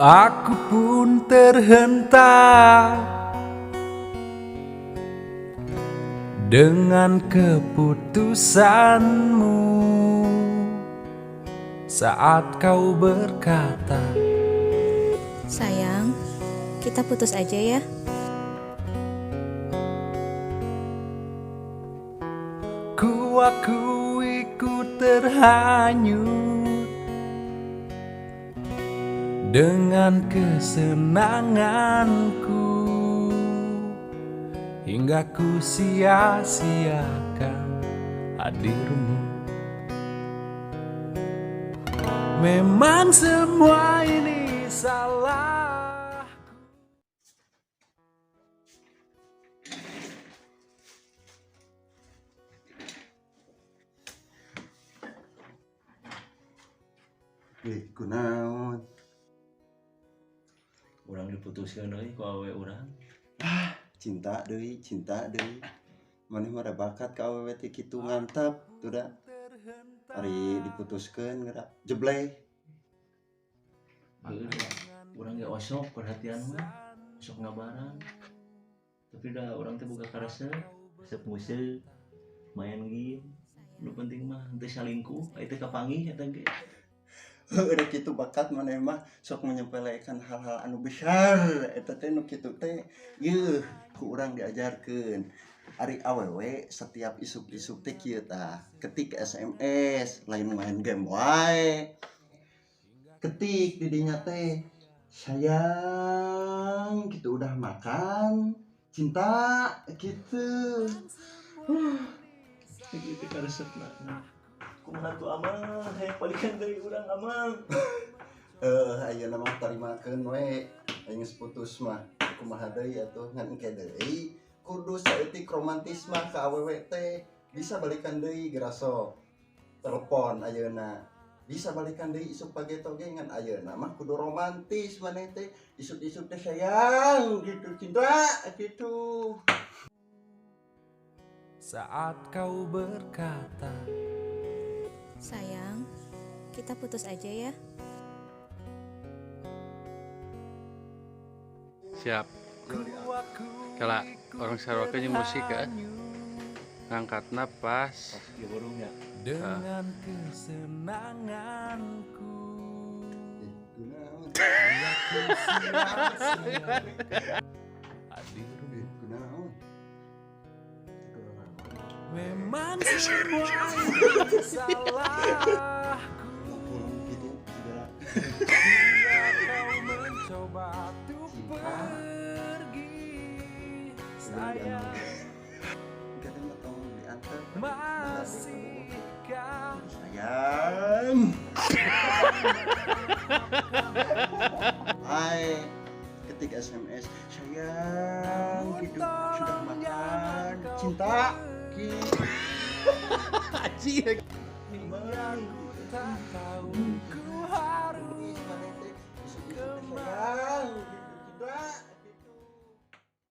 Aku pun terhentak dengan keputusanmu saat kau berkata, "Sayang, kita putus aja ya." Ku akui ku terhanyut dengan kesenanganku hingga ku sia-siakan hadirmu. Memang semua ini salah. Ih, kunaon? Urang diputuskeun euy ku awewe urang. Cinta deui, cinta deui. Maneh mah ada bakat ka awewe teh kitu, ngantep tuh da. Ari diputuskeun geura jebleh. Heueuh, urang ge osok perhatian mah, osok ngabaran. Tapi dah urang teh boga karesep, resep nguseup, main game. Nu penting mah henteu salingkuh, aya teh kapanggih eta ge. Heueuh, da kitu bakat maneh mah, sok menyepelekan hal-hal anu besar. Eta teh nu kitu teh yeuh ku urang diajarkeun. Ari awewe setiap isuk-isuk teh kieu tah, ketik SMS, lain main game wae. Ketik di dinya teh, "Sayang," gitu, "udah makan? Cinta," gitu. Kitu karesepna. Kumaha tuh, Amang? Hayang balikan deui urang, Amang. Eh, ayeuna mah tarimakeun we. Aing geus putus mah kumaha deui atuh, ngan engke deui kudu saeutik romantis mah ka awewe teh. Bisa balikan deui geura, sok telepon ayeuna. Bisa balikan deui isuk pageto ge, ngan ayeuna mah kudu romantis maneh teh, isuk-isuk teh "Sayang," gitu, "cinta," gitu. Saat kau berkata, "Sayang, kita putus aja ya." Siap. Kalau urang saruakeun jeung musik ya. Ngangkatna pas. Ya burung ya. Dengan kesenanganku Ih, kunaon? hingga ku sia-siakan hadirmu. Ih, kunaon? Memang semua ini salahku. Burung gitu segala. Hingga kau mencoba untuk Cinta. pergi. Sayang, Kadang mah tong diantar. masihkah Sayang. Hai, ketik SMS, "Sayang," gitu, "sudah makan? Cinta," gitu. Hingga ku tak tahu ku harus Sayang, gitu, cinta.